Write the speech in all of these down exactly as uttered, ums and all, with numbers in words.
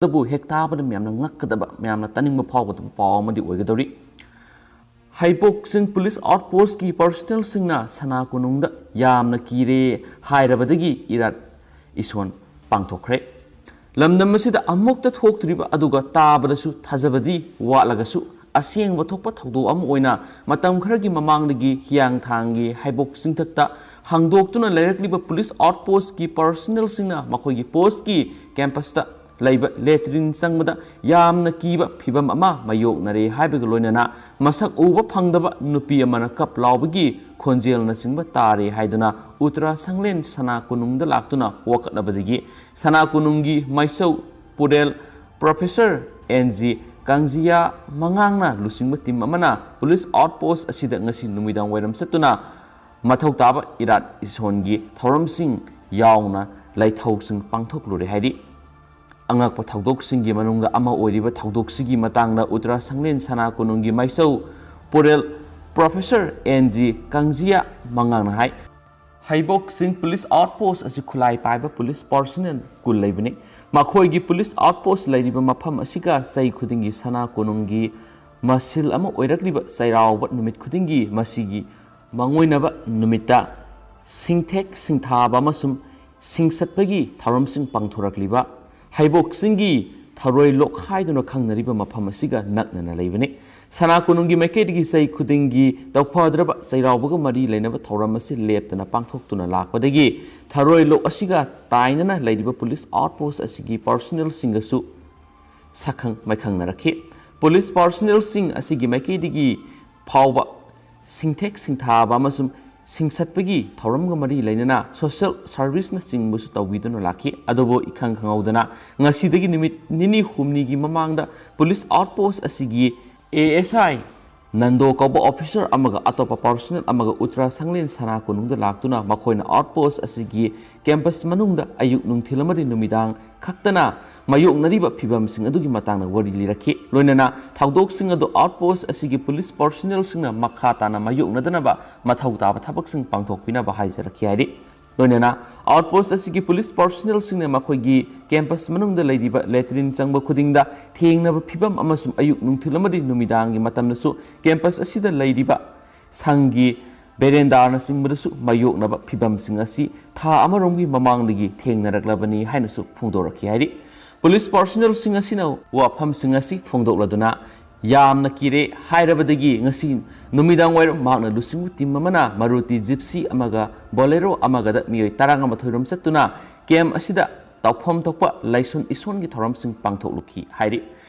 ꯇꯕꯨ ꯍꯦꯛ ꯇꯥꯕꯗ ꯃꯌꯥꯝꯅ ꯉꯛꯀꯗꯕ, ꯃꯌꯥꯝꯅ ꯇꯥꯅꯤꯡꯕ ꯐꯥꯎꯒꯗꯕ ꯄꯥꯎ ꯑꯃꯗꯤ ꯑꯣꯏꯒꯗꯧꯔꯤ꯫ ꯍꯩꯕꯣꯛ ꯆꯤꯡ ꯄꯨꯂꯤꯁ ꯑꯥꯎꯠ ꯄꯣꯁꯀꯤ ꯄꯔꯁꯅꯦꯜꯁꯤꯡꯅ ꯁꯅꯥ ꯀꯣꯅꯨꯡꯗ ꯌꯥꯝꯅ ꯀꯤꯔꯦ ꯍꯥꯏꯔꯕꯗꯒꯤ ꯏꯔꯥꯠ ꯏꯁꯣꯟ ꯄꯥꯡꯊꯣꯛꯈ꯭ꯔꯦ꯫ ꯂꯝꯗꯝ ꯑꯁꯤꯗ ꯑꯃꯨꯛꯇ ꯊꯣꯛꯇ꯭ꯔꯤꯕ ꯑꯗꯨꯒ ꯇꯥꯕꯗꯁꯨ ꯊꯥꯖꯕꯗꯤ ꯋꯥꯠꯂꯒꯁꯨ ꯑꯁꯦꯡꯕ ꯊꯣꯛꯄ ꯊꯧꯗꯣꯛ ꯑꯃ ꯑꯣꯏꯅ ꯃꯇꯝ ꯈꯔꯒꯤ ꯃꯃꯥꯡꯗꯒꯤ ꯍꯤꯌꯥꯡꯊꯥꯡꯒꯤ ꯍꯩꯕꯣꯛ ꯆꯤꯡꯊꯛꯇ ꯍꯥꯡꯗꯣꯛꯇꯨꯅ ꯂꯩꯔꯛꯂꯤꯕ ꯄꯨꯂꯤꯁ ꯑꯥꯎꯠ ꯄꯣꯁꯀꯤ ꯄꯔꯁꯅꯦꯜꯁꯤꯡꯅ ꯃꯈꯣꯏꯒꯤ ꯄꯣꯁꯀꯤ ꯀꯦꯝꯄꯁꯇ ꯂꯩꯕ ꯂꯦꯇ꯭ꯔꯤꯟ ꯆꯪꯕꯗ ꯌꯥꯝꯅ ꯀꯤꯕ ꯐꯤꯚꯝ ꯑꯃ ꯃꯥꯌꯣꯛꯅꯔꯦ ꯍꯥꯏꯕꯒ ꯂꯣꯏꯅꯅ ꯃꯁꯛ ꯎꯕ ꯐꯪꯗꯕ ꯅꯨꯄꯤ ꯑꯃꯅ ꯀꯞ ꯂꯥꯎꯕꯒꯤ ꯈꯣꯟꯖꯦꯜꯅꯆꯤꯡꯕ ꯇꯥꯔꯦ ꯍꯥꯏꯗꯨꯅ ꯎꯇꯔꯥ ꯁꯪꯂꯦꯟ ꯁꯅꯥ ꯀꯣꯅꯨꯡꯗ ꯂꯥꯛꯇꯨꯅ ꯋꯥꯀꯠꯅꯕꯗꯒꯤ ꯁꯅꯥ ꯀꯣꯅꯨꯡꯒꯤ ꯃꯥꯏꯁꯧ ꯄꯨꯔꯦꯜ ꯄ꯭ꯔꯣꯐꯦꯁꯔ ꯑꯦꯟ ꯖꯤ ꯀꯥꯡꯖꯤꯌꯥ ꯃꯉꯥꯡꯅ ꯂꯨꯆꯤꯡꯕ ꯇꯤꯝ ꯑꯃꯅ ꯄꯨꯂꯤꯁ ꯑꯥꯎꯠ ꯄꯣꯁ ꯑꯁꯤꯗ ꯉꯁꯤ ꯅꯨꯃꯤꯗꯥꯡ ꯋꯥꯏꯔꯝ ꯆꯠꯇꯨꯅ ꯃꯊꯧ ꯇꯥꯕ ꯏꯔꯥꯠ ꯏꯁꯣꯟꯒꯤ ꯊꯧꯔꯝꯁꯤꯡ ꯌꯥꯎꯅ ꯂꯥꯏꯊꯧꯁꯤꯡ ꯄꯥꯡꯊꯣꯛꯂꯨꯔꯦ ꯍꯥꯏꯔꯤ꯫ ꯑꯉꯛꯄ ꯊꯧꯗꯣꯛꯁꯤꯡꯒꯤ ꯃꯅꯨꯡꯗ ꯑꯃ ꯑꯣꯏꯔꯤꯕ ꯊꯧꯗꯣꯛꯁꯤꯒꯤ ꯃꯇꯥꯡꯗ ꯎꯇꯔꯥ ꯁꯪꯂꯦꯟ ꯁꯅꯥ ꯀꯣꯅꯨꯡꯒꯤ ꯃꯥꯏꯁꯧ ꯄꯨꯔꯦꯜ ꯄ꯭ꯔꯣꯐꯦꯁꯔ ꯑꯦꯟ ꯖꯤ ꯀꯥꯡꯖꯤꯌꯥ ꯃꯉꯥꯡꯅ ꯍꯥꯏ, ꯍꯩꯕꯣꯛ ꯆꯤꯡ ꯄꯨꯂꯤꯁ ꯑꯥꯎꯠ ꯄꯣꯁ ꯑꯁꯤ ꯈꯨꯠꯂꯥꯏ ꯄꯥꯏꯕ ꯄꯨꯂꯤꯁ ꯄꯥꯔꯁꯅꯦꯜ ꯀꯨꯟ ꯂꯩꯕꯅꯤ꯫ ꯃꯈꯣꯏꯒꯤ ꯄꯨꯂꯤꯁ ꯑꯥꯎꯠ ꯄꯣꯁ ꯂꯩꯔꯤꯕ ꯃꯐꯝ ꯑꯁꯤꯒ ꯆꯍꯤ ꯈꯨꯗꯤꯡꯒꯤ ꯁꯅꯥ ꯀꯣꯅꯨꯡꯒꯤ ꯃꯁꯤꯜ ꯑꯃ ꯑꯣꯏꯔꯛꯂꯤꯕ ꯆꯩꯔꯥꯎꯕ ꯅꯨꯃꯤꯠ ꯈꯨꯗꯤꯡꯒꯤ ꯃꯁꯤꯒꯤ ꯃꯥꯡꯑꯣꯏꯅꯕ ꯅꯨꯃꯤꯠꯇ ꯁꯤꯡꯊꯦꯛ ꯁꯤꯡꯊꯥꯕ ꯑꯃꯁꯨꯡ ꯁꯤꯡꯆꯠꯄꯒꯤ ꯊꯧꯔꯝꯁꯤꯡ ꯄꯥꯡꯊꯣꯔꯛꯂꯤꯕ ꯍꯩꯕꯣꯛ ꯆꯤꯡꯒꯤ ꯊꯔꯣꯏ ꯂꯣꯛ ꯍꯥꯏꯗꯨꯅ ꯈꯪꯅꯔꯤꯕ ꯃꯐꯝ ꯑꯁꯤꯒ ꯅꯛꯅꯅ ꯂꯩꯕꯅꯤ꯫ ꯁꯅꯥ ꯀꯣꯅꯨꯡꯒꯤ ꯃꯥꯏꯀꯩꯗꯒꯤ ꯆꯍꯤ ꯈꯨꯗꯤꯡꯒꯤ ꯇꯧꯐꯗ꯭ꯔꯕ ꯆꯩꯔꯥꯎꯕꯒ ꯃꯔꯤ ꯂꯩꯅꯕ ꯊꯧꯔꯝ ꯑꯁꯤ ꯂꯦꯞꯇꯅ ꯄꯥꯡꯊꯣꯛꯇꯨꯅ ꯂꯥꯛꯄꯗꯒꯤ ꯊꯔꯣꯏ ꯂꯣꯛ ꯑꯁꯤꯒ ꯇꯥꯏꯅꯅ ꯂꯩꯔꯤꯕ ꯄꯨꯂꯤꯁ ꯑꯥꯎꯠ ꯄꯣꯁ ꯑꯁꯤꯒꯤ ꯄꯥꯔꯁꯅꯦꯜꯁꯤꯡꯒꯁꯨ ꯁꯛꯈꯪ ꯃꯥꯏꯈꯪꯅꯔꯛꯈꯤ꯫ ꯄꯨꯂꯤꯁ ꯄꯥꯔꯁꯅꯦꯜꯁꯤꯡ ꯑꯁꯤꯒꯤ ꯃꯥꯏꯀꯩꯗꯒꯤ ꯐꯥꯎꯕ ꯁꯤꯡꯊꯦꯛ ꯁꯤꯡꯊꯥꯕ ꯑꯃꯁꯨꯡ ꯁꯤꯡꯆꯠꯄꯒꯤ ꯊꯧꯔꯝꯒ ꯃꯔꯤ ꯂꯩꯅꯅ ꯁꯣꯁꯤꯌꯦꯜ ꯁꯥꯔꯚꯤꯁꯅꯆꯤꯡꯕꯁꯨ ꯇꯧꯕꯤꯗꯨꯅ ꯂꯥꯛꯈꯤ꯫ ꯑꯗꯨꯕꯨ ꯏꯈꯪ ꯈꯪꯍꯧꯗꯅ ꯉꯁꯤꯗꯒꯤ ꯅꯨꯃꯤꯠ ꯅꯤꯅꯤ ꯍꯨꯝꯅꯤꯒꯤ ꯃꯃꯥꯡꯗ ꯄꯨꯂꯤꯁ ꯑꯥꯎꯠ ꯄꯣꯁ ꯑꯁꯤꯒꯤ ꯑꯦ ꯑꯦꯁ ꯑꯥꯏ ꯅꯟꯗꯣ ꯀꯧꯕ ꯑꯣꯐꯤꯁꯔ ꯑꯃꯒ ꯑꯇꯣꯞꯄ ꯄꯥꯔꯁꯅꯦꯜ ꯑꯃꯒ ꯎꯇꯔꯥ ꯁꯪꯂꯦꯟ ꯁꯅꯥ ꯀꯣꯅꯨꯡꯗ ꯂꯥꯛꯇꯨꯅ ꯃꯈꯣꯏꯅ ꯑꯥꯎꯠ ꯄꯣꯁ ꯑꯁꯤꯒꯤ ꯀꯦꯝꯄꯁ ꯃꯅꯨꯡꯗ ꯑꯌꯨꯛ ꯅꯨꯡꯊꯤꯜ ꯑꯃꯗꯤ ꯅꯨꯃꯤꯗꯥꯡ ꯈꯛꯇꯅ ꯃꯥꯌꯣꯛꯅꯔꯤꯕ ꯐꯤꯚꯝꯁꯤꯡ ꯑꯗꯨꯒꯤ ꯃꯇꯥꯡꯗ ꯋꯥꯔꯤ ꯂꯤꯔꯛꯈꯤ꯫ ꯂꯣꯏꯅꯅ ꯊꯧꯗꯣꯛꯁꯤꯡ ꯑꯗꯨ ꯑꯥꯎꯠ ꯄꯣꯁ ꯑꯁꯤꯒꯤ ꯄꯨꯂꯤꯁ ꯄꯥꯔꯁꯅꯦꯜꯁꯤꯡꯅ ꯃꯈꯥ ꯇꯥꯅ ꯃꯥꯌꯣꯛꯅꯗꯅꯕ ꯃꯊꯧ ꯇꯥꯕ ꯊꯕꯛꯁꯤꯡ ꯄꯥꯡꯊꯣꯛꯄꯤꯅꯕ ꯍꯥꯏꯖꯔꯛꯈꯤ ꯍꯥꯏꯔꯤ꯫ ꯂꯣꯏꯅꯅ ꯑꯥꯎꯠꯄꯣꯁ ꯑꯁꯤꯒꯤ ꯄꯨꯂꯤꯁ ꯄꯥꯔꯁꯣꯅꯦꯜꯁꯤꯡꯅ ꯃꯈꯣꯏꯒꯤ ꯀꯦꯝꯄꯁ ꯃꯅꯨꯡꯗ ꯂꯩꯔꯤꯕ ꯂꯦꯇ꯭ꯔꯤꯟ ꯆꯪꯕ ꯈꯨꯗꯤꯡꯗ ꯊꯦꯡꯅꯕ ꯐꯤꯕꯝ ꯑꯃꯁꯨꯡ ꯑꯌꯨꯛ ꯅꯨꯡꯊꯤꯜ ꯑꯃꯗꯤ ꯅꯨꯃꯤꯗꯥꯡꯒꯤ ꯃꯇꯝꯗꯁꯨ ꯀꯦꯝꯄꯁ ꯑꯁꯤꯗ ꯂꯩꯔꯤꯕ ꯁꯪꯒꯤ ꯕꯦꯔꯦꯟꯗꯥꯅꯆꯤꯡꯕꯗꯁꯨ ꯃꯥꯌꯣꯛꯅꯕ ꯐꯤꯕꯝꯁꯤꯡ ꯑꯁꯤ ꯊꯥ ꯑꯃꯔꯣꯝꯒꯤ ꯃꯃꯥꯡꯗꯒꯤ ꯊꯦꯡꯅꯔꯛꯂꯕꯅꯤ ꯍꯥꯏꯅꯁꯨ ꯐꯣꯡꯗꯣꯔꯛꯈꯤ ꯍꯥꯏꯔꯤ꯫ ꯄꯨꯂꯤꯁ ꯄꯥꯔꯁꯣꯅꯦꯜꯁꯤꯡ ꯑꯁꯤꯅ ꯋꯥꯐꯝꯁꯤꯡ ꯑꯁꯤ ꯐꯣꯡꯗꯣꯛꯂꯗꯨꯅ ꯌꯥꯝꯅ ꯀꯤꯔꯦ ꯍꯥꯏꯔꯕꯗꯒꯤ ꯉꯁꯤ ꯅꯨꯃꯤꯗꯥꯡ ꯋꯥꯏꯔꯝ ꯃꯍꯥꯛꯅ ꯂꯨꯆꯤꯡꯕ ꯇꯤꯝ ꯑꯃꯅ ꯃꯔꯨꯇꯤ ꯖꯤꯞꯁꯤ ꯑꯃꯒ ꯕꯣꯂꯦꯔꯣ ꯑꯃꯒꯗ ꯃꯤꯑꯣꯏ ꯇꯔꯥꯃꯥꯊꯣꯏ ꯔꯣꯝ ꯆꯠꯇꯨꯅ ꯀꯦꯝ ꯑꯁꯤꯗ ꯇꯧꯐꯝ ꯊꯣꯛꯄ ꯂꯥꯏꯁꯣꯟ ꯏꯁꯣꯟꯒꯤ ꯊꯧꯔꯝꯁꯤꯡ ꯄꯥꯡꯊꯣꯛꯂꯨꯈꯤ ꯍꯥꯏꯔꯤ꯫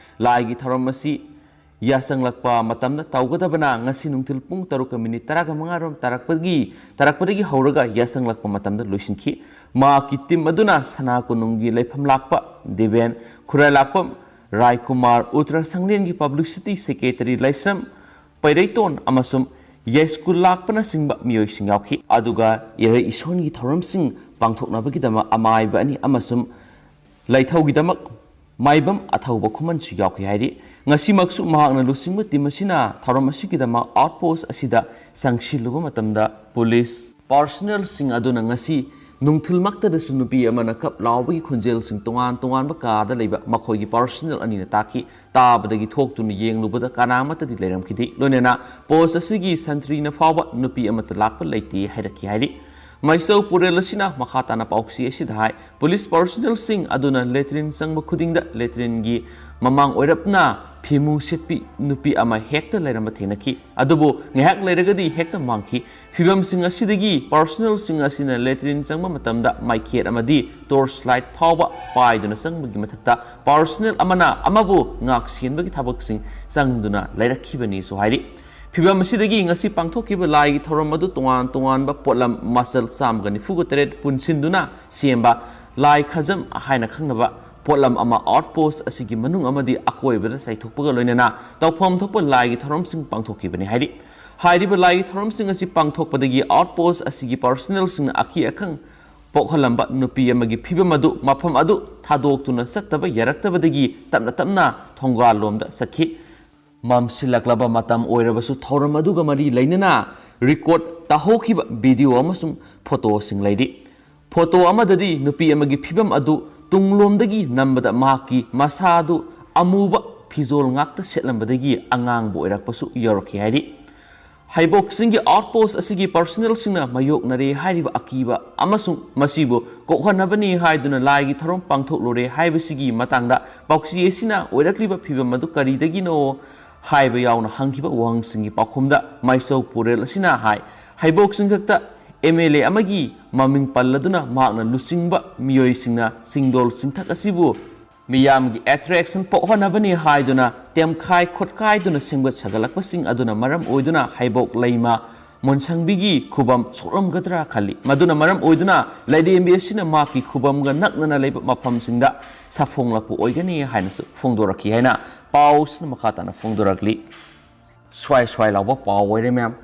ꯂꯥꯏꯒꯤ ꯊꯧꯔꯝ ꯑꯁꯤ ꯌꯥꯆꯪꯂꯛꯄ ꯃꯇꯝꯗ ꯇꯧꯒꯗꯕꯅ ꯉꯁꯤ ꯅꯨꯡꯊꯤꯜ ꯄꯨꯡ ꯇꯔꯨꯛꯀ ꯃꯤꯅꯤꯠ ꯇꯔꯥꯃꯉꯥ ꯔꯣꯝ ꯇꯥꯔꯛꯄꯒꯤ ꯇꯥꯔꯛꯄꯗꯒꯤ ꯍꯧꯔꯒ ꯌꯥꯆꯪꯂꯛꯄ ꯃꯇꯝꯗ ꯂꯣꯏꯁꯤꯟꯈꯤ꯫ ꯃꯍꯥꯛꯀꯤ ꯇꯤꯝ ꯑꯗꯨꯅ ꯁꯅꯥ ꯀꯣꯅꯨꯡꯒꯤ ꯂꯩꯐꯝ ꯂꯥꯛꯄ ꯗꯤꯕꯦꯟ ꯈꯨꯔꯥꯏꯂꯥꯛꯄꯝ ꯔꯥꯏꯀꯨꯃꯥꯔ, ꯎꯇꯔ ꯁꯪꯂꯦꯟꯒꯤ ꯄꯕ꯭ꯂꯤꯁꯤꯇꯤ ꯁꯦꯀ꯭ꯔꯦꯇꯔꯤ ꯂꯥꯏꯁ꯭ꯔꯝ ꯄꯩꯔꯩꯇꯣꯟ ꯑꯃꯁꯨꯡ ꯌꯥꯏꯁ꯭ꯀꯨꯜ ꯂꯥꯛꯄꯅꯆꯤꯡꯕ ꯃꯤꯑꯣꯏꯁꯤꯡ ꯌꯥꯎꯈꯤ꯫ ꯑꯗꯨꯒ ꯏꯔꯩ ꯏꯁꯣꯟꯒꯤ ꯊꯧꯔꯝꯁꯤꯡ ꯄꯥꯡꯊꯣꯛꯅꯕꯒꯤꯗꯃꯛ ꯑꯃꯥꯏꯕ ꯑꯅꯤ ꯑꯃꯁꯨꯡ ꯂꯩꯊꯧꯒꯤꯗꯃꯛ ꯃꯥꯏꯕꯝ ꯑꯊꯧꯕ ꯈꯨꯃꯟꯁꯨ ꯌꯥꯎꯈꯤ ꯍꯥꯏꯔꯤ꯫ ꯉꯁꯤꯃꯛꯁꯨ ꯃꯍꯥꯛꯅ ꯂꯨꯆꯤꯡꯕ ꯇꯤꯝ ꯑꯁꯤꯅ ꯊꯧꯔꯝ ꯑꯁꯤꯒꯤꯗꯃꯛ ꯑꯥꯎꯠꯄꯣꯁ ꯑꯁꯤꯗ ꯆꯪꯁꯤꯜꯂꯨꯕ ꯃꯇꯝꯗ ꯄꯨꯂꯤꯁ ꯄꯥꯔꯁꯣꯅꯦꯜꯁꯤꯡ ꯑꯗꯨꯅ ꯉꯁꯤ ꯅꯨꯡꯊꯤꯜꯃꯛꯇꯗꯁꯨ ꯅꯨꯄꯤ ꯑꯃꯅ ꯀꯞ ꯂꯥꯎꯕꯒꯤ ꯈꯣꯟꯖꯦꯜꯁꯤꯡ ꯇꯣꯉꯥꯟ ꯇꯣꯉꯥꯟꯕ ꯀꯥꯗ ꯂꯩꯕ ꯃꯈꯣꯏꯒꯤ ꯄꯥꯔꯁꯣꯅꯦꯜ ꯑꯅꯤꯅ ꯇꯥꯈꯤ꯫ ꯇꯥꯕꯗꯒꯤ ꯊꯣꯛꯇꯨꯅ ꯌꯦꯡꯂꯨꯕꯗ ꯀꯅꯥꯃꯠꯇꯗꯤ ꯂꯩꯔꯝꯈꯤꯗꯦ꯫ ꯂꯣꯏꯅꯅ ꯄꯣꯁ ꯑꯁꯤꯒꯤ ꯁꯟꯇ꯭ꯔꯤꯅ ꯐꯥꯎꯕ ꯅꯨꯄꯤ ꯑꯃꯠꯇ ꯂꯥꯛꯄ ꯂꯩꯇꯦ ꯍꯥꯏꯔꯛꯈꯤ ꯍꯥꯏꯔꯤ꯫ ꯃꯥꯏꯆꯧ ꯄꯨꯔꯦꯜ ꯑꯁꯤꯅ ꯃꯈꯥ ꯇꯥꯅ ꯄꯥꯎꯆꯦ ꯑꯁꯤꯗ ꯍꯥꯏ, ꯄꯨꯂꯤꯁ ꯄꯥꯔꯁꯣꯅꯦꯜꯁꯤꯡ ꯑꯗꯨꯅ ꯂꯦꯇ꯭ꯔꯤꯟ ꯆꯪꯕ ꯈꯨꯗꯤꯡꯗ ꯂꯦꯇ꯭ꯔꯤꯟꯒꯤ ꯃꯃꯥꯡ ꯑꯣꯏꯔꯞꯅ ꯐꯤꯃꯨ ꯁꯦꯠꯄꯤ ꯅꯨꯄꯤ ꯑꯃ ꯍꯦꯛꯇ ꯂꯩꯔꯝꯕ ꯊꯦꯡꯅꯈꯤ꯫ ꯑꯗꯨꯕꯨ ꯉꯥꯏꯍꯥꯛ ꯂꯩꯔꯒꯗꯤ ꯍꯦꯛꯇ ꯃꯥꯡꯈꯤ꯫ ꯐꯤꯕꯝꯁꯤꯡ ꯑꯁꯤꯗꯒꯤ ꯄꯥꯔꯁꯣꯅꯦꯜꯁꯤꯡ ꯑꯁꯤꯅ ꯂꯦꯇ꯭ꯔꯤꯟ ꯆꯪꯕ ꯃꯇꯝꯗ ꯃꯥꯏꯈꯦꯠ ꯑꯃꯗꯤ ꯇꯣꯔꯆ ꯂꯥꯏꯠ ꯐꯥꯎꯕ ꯄꯥꯏꯗꯨꯅ ꯆꯪꯕꯒꯤ ꯃꯊꯛꯇ ꯄꯥꯔꯁꯣꯅꯦꯜ ꯑꯃꯅ ꯑꯃꯕꯨ ꯉꯥꯛ ꯁꯦꯟꯕꯒꯤ ꯊꯕꯛꯁꯤꯡ ꯆꯪꯗꯨꯅ ꯂꯩꯔꯛꯈꯤꯕꯅꯤꯁꯨ ꯍꯥꯏꯔꯤ꯫ ꯐꯤꯕꯝ ꯑꯁꯤꯗꯒꯤ ꯉꯁꯤ ꯄꯥꯡꯊꯣꯛꯈꯤꯕ ꯂꯥꯏꯒꯤ ꯊꯧꯔꯝ ꯑꯗꯨ ꯇꯣꯉꯥꯟ ꯇꯣꯉꯥꯟꯕ ꯄꯣꯠꯂꯝ ꯃꯆꯜ ꯆꯥꯝꯃꯒ ꯅꯤꯐꯨꯒ ꯇꯔꯦꯠ ꯄꯨꯟꯁꯤꯟꯗꯨꯅ ꯁꯦꯝꯕ ꯂꯥꯏ ꯈꯖꯝ ꯍꯥꯏꯅ ꯈꯪꯅꯕ ꯄꯣꯠꯂꯝ ꯑꯃ ꯑꯥꯎꯠꯄꯣꯁ ꯑꯁꯤꯒꯤ ꯃꯅꯨꯡ ꯑꯃꯗꯤ ꯑꯀꯣꯏꯕꯗ ꯆꯥꯏꯊꯣꯛꯄꯒ ꯂꯣꯏꯅꯅ ꯇꯧꯐꯝ ꯊꯣꯛꯄ ꯂꯥꯏꯒꯤ ꯊꯧꯔꯝꯁꯤꯡ ꯄꯥꯡꯊꯣꯛꯈꯤꯕꯅꯤ ꯍꯥꯏꯔꯤ꯫ ꯍꯥꯏꯔꯤꯕ ꯂꯥꯏꯒꯤ ꯊꯧꯔꯝꯁꯤꯡ ꯑꯁꯤ ꯄꯥꯡꯊꯣꯛꯄꯗꯒꯤ ꯑꯥꯎꯠꯄꯣꯁ ꯑꯁꯤꯒꯤ ꯄꯥꯔꯁꯣꯅꯦꯜꯁꯤꯡꯅ ꯑꯀꯤ ꯑꯈꯪ ꯄꯣꯛꯍꯜꯂꯝꯕ ꯅꯨꯄꯤ ꯑꯃꯒꯤ ꯐꯤꯕꯝ ꯑꯗꯨ ꯃꯐꯝ ꯑꯗꯨ ꯊꯥꯗꯣꯛꯇꯨꯅ ꯆꯠꯇꯕ ꯌꯥꯔꯛꯇꯕꯗꯒꯤ ꯇꯞꯅ ꯇꯞꯅ ꯊꯣꯡꯒꯥꯜꯂꯣꯝꯗ ꯆꯠꯈꯤ꯫ ꯃꯝꯁꯤꯜꯂꯛꯂꯕ ꯃꯇꯝ ꯑꯣꯏꯔꯕꯁꯨ ꯊꯧꯔꯝ ꯑꯗꯨꯒ ꯃꯔꯤ ꯂꯩꯅꯅ ꯔꯦꯀꯣꯔꯗ ꯇꯥꯍꯧꯈꯤꯕ ꯚꯤꯗꯤꯑꯣ ꯑꯃꯁꯨꯡ ꯐꯣꯇꯣꯁꯤꯡ ꯂꯩꯔꯤ꯫ ꯐꯣꯇꯣ ꯑꯃꯗꯗꯤ ꯅꯨꯄꯤ ꯑꯃꯒꯤ ꯐꯤꯕꯝ ꯑꯗꯨ ꯇꯨꯡꯂꯣꯝꯗꯒꯤ ꯅꯝꯕꯗ ꯃꯍꯥꯛꯀꯤ ꯃꯁꯥ ꯑꯗꯨ ꯑꯃꯨꯕ ꯐꯤꯖꯣꯜ ꯉꯥꯛꯇ ꯁꯦꯠꯂꯝꯕꯗꯒꯤ ꯑꯉꯥꯡꯕ ꯑꯣꯏꯔꯛꯄꯁꯨ ꯌꯥꯎꯔꯛꯈꯤ ꯍꯥꯏꯔꯤ꯫ ꯍꯩꯕꯣꯛꯁꯤꯡꯒꯤ ꯑꯥꯎꯠꯄꯣꯁ ꯑꯁꯤꯒꯤ ꯄꯥꯔꯁꯣꯅꯦꯜꯁꯤꯡꯅ ꯃꯥꯌꯣꯛꯅꯔꯦ ꯍꯥꯏꯔꯤꯕ ꯑꯀꯤꯕ ꯑꯃꯁꯨꯡ ꯃꯁꯤꯕꯨ ꯀꯣꯛꯍꯟꯅꯕꯅꯤ ꯍꯥꯏꯗꯨꯅ ꯂꯥꯏꯒꯤ ꯊꯧꯔꯝ ꯄꯥꯡꯊꯣꯛꯂꯨꯔꯦ ꯍꯥꯏꯕꯁꯤꯒꯤ ꯃꯇꯥꯡꯗ ꯄꯥꯎꯆꯦ ꯑꯁꯤꯅ ꯑꯣꯏꯔꯛꯂꯤꯕ ꯐꯤꯕꯝ ꯑꯗꯨ ꯀꯔꯤꯗꯒꯤꯅꯣ ꯍꯥꯏꯕ ꯌꯥꯎꯅ ꯍꯪꯈꯤꯕ ꯋꯥꯍꯪꯁꯤꯡꯒꯤ ꯄꯥꯎꯈꯨꯝꯗ ꯃꯥꯏꯆꯧ ꯄꯨꯔꯦꯜ ꯑꯁꯤꯅ ꯍꯥꯏ, ꯍꯩꯕꯣꯛꯁꯤꯡꯊꯛꯇ ꯑꯦꯝ ꯑꯦꯜ ꯑꯦ ꯑꯃꯒꯤ ꯃꯃꯤꯡ ꯄꯜꯂꯗꯨꯅ ꯃꯍꯥꯛꯅ ꯂꯨꯆꯤꯡꯕ ꯃꯤꯑꯣꯏꯁꯤꯡꯅ ꯆꯤꯡꯗꯣꯜ ꯆꯤꯡꯊꯛ ꯑꯁꯤꯕꯨ ꯃꯤꯌꯥꯝꯒꯤ ꯑꯦꯇ꯭ꯔꯦꯛꯁꯟ ꯄꯣꯛꯍꯟꯅꯕꯅꯤ ꯍꯥꯏꯗꯨꯅ ꯇꯦꯝꯈꯥꯏ ꯈꯣꯠꯈꯥꯏꯗꯨꯅ ꯁꯦꯝꯒꯠ ꯁꯥꯒꯠꯂꯛꯄꯁꯤꯡ ꯑꯗꯨꯅ ꯃꯔꯝ ꯑꯣꯏꯗꯨꯅ ꯍꯩꯕꯣꯛ ꯂꯩꯃ ꯃꯣꯟꯁꯪꯕꯤꯒꯤ ꯈꯨꯕꯝ ꯁꯣꯛꯂꯝꯒꯗ꯭ꯔꯥ ꯈꯜꯂꯤ꯫ ꯃꯗꯨꯅ ꯃꯔꯝ ꯑꯣꯏꯗꯨꯅ ꯂꯥꯏꯔꯦꯝꯕꯤ ꯑꯁꯤꯅ ꯃꯍꯥꯛꯀꯤ ꯈꯨꯕꯝꯒ ꯅꯛꯅꯅ ꯂꯩꯕ ꯃꯐꯝꯁꯤꯡꯗ ꯁꯥꯐꯣꯡꯂꯛꯄ ꯑꯣꯏꯒꯅꯤ ꯍꯥꯏꯅꯁꯨ ꯐꯣꯡꯗꯣꯔꯛꯈꯤ ꯍꯥꯏꯅ ꯄꯥꯎꯁꯤꯅ ꯃꯈꯥ ꯇꯥꯅ ꯐꯣꯡꯗꯣꯔꯛꯂꯤ꯫ ꯁ꯭ꯋꯥꯏ ꯁ꯭ꯋꯥꯏ ꯂꯥꯎꯕ ꯄꯥꯎ ꯑꯣꯏꯔꯦ ꯃꯌꯥꯝ꯫